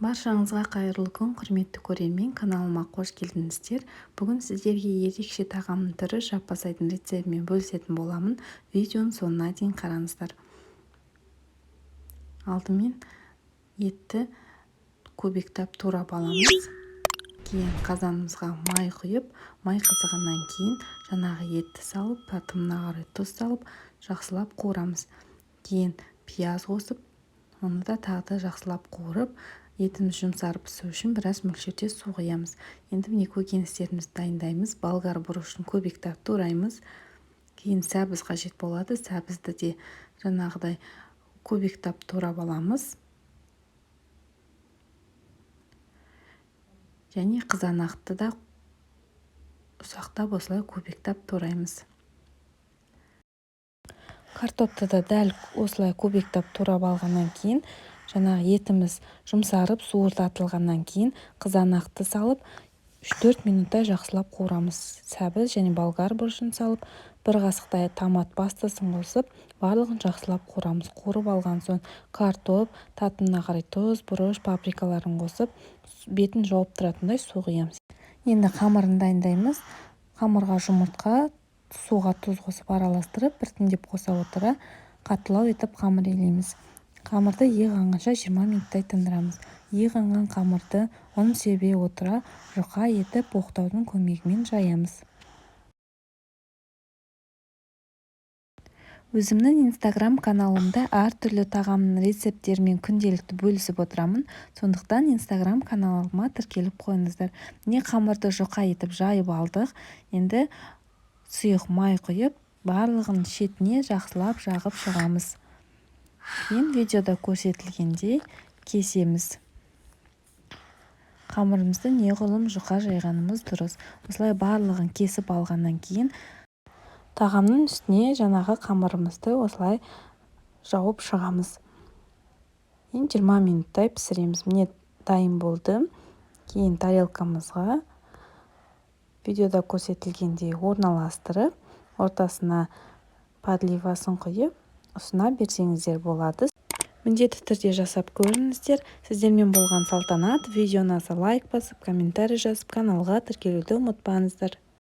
Баршаңызға қайырлы күн, құрметті көрермен! Каналыма қош келдіңіздер! Бүгін сіздерге ерекше тағамның түрі, жаппасайдың рецептімен бөлісетін боламын. Видеоның соңына дейін қараңыздар. Алдымен етті кубиктап турап аламыз. Кейін қазанымызға май құйып, май қызығаннан кейін жаңағы етті салып, татымына қарай тұз салып, жақсылап қуырамыз. Кейін пияз қосып, оны да тағы да жақсылап қуырып, етіміз жұмсарып пісу үшін біраз мөлшерде су құямыз. Енді міне, көкөністерімізді дайындаймыз. Болгар бұрышын кубиктап тураймыз. Кейін сәбіз қажет болады. Сәбізді де жаңағыдай кубиктап турап аламыз. Және қызанақты да ұсақтап, осылай кубиктап тураймыз. Картопты да дәл осылай кубиктап турап алғаннан кейін, жаңағы етіміз жұмсарып, суыртатылғаннан кейін қызанақты салып, 3-4 минуттай жақсылап қуырамыз. Сәбіз және болгар бұрышын салып, бір қасықтай томат пастасын қосып, барлығын жақсылап қуырамыз. Қуырып алған соң картоп, татымына қарай тұз, бұрыш, паприкаларын қосып, бетін жауып тұратындай су құямыз. Енді қамырын дайындаймыз. Қамырға жұмыртқа, суға тұз қосып араластырып, біртіндеп қоса отыра қаттылау етіп қамыр илейміз. Қамырды иі қанғанша 20 минуттай тындырамыз. Иі қанған қамырды ұн себе отыра, жұқа етіп оқтаудың көмегімен жаямыз. Өзімнің инстаграм каналымда әртүрлі тағамның рецепттерімен күнделікті бөлісіп отырамын. Сондықтан инстаграм каналыма тіркеліп қойыңыздар. Міне, қамырды жұқа етіп жайып алдық. Енді сұйық май құйып, барлығын шетіне жақсылап жағып шығамыз. Кейін видеода көрсетілгендей кесеміз. Қамырымызды неғұрлым жұқа жайғанымыз дұрыс. Осылай барлығын кесіп алғаннан кейін тағамның үстіне жаңағы қамырымызды осылай жауып шығамыз. Енді 20 минуттай пісіреміз. Міне, дайын болды. Кейін тарелкамызға видеода көрсетілгендей орналастырып, ортасына подливасын құйып, ұсына берсеңіздер болады. Міндетті түрде жасап көріңіздер. Сіздермен болған Салтанат. Видео ұнаса, лайк басып, комментарий жазып, каналға тіркелуді ұмытпаңыздар.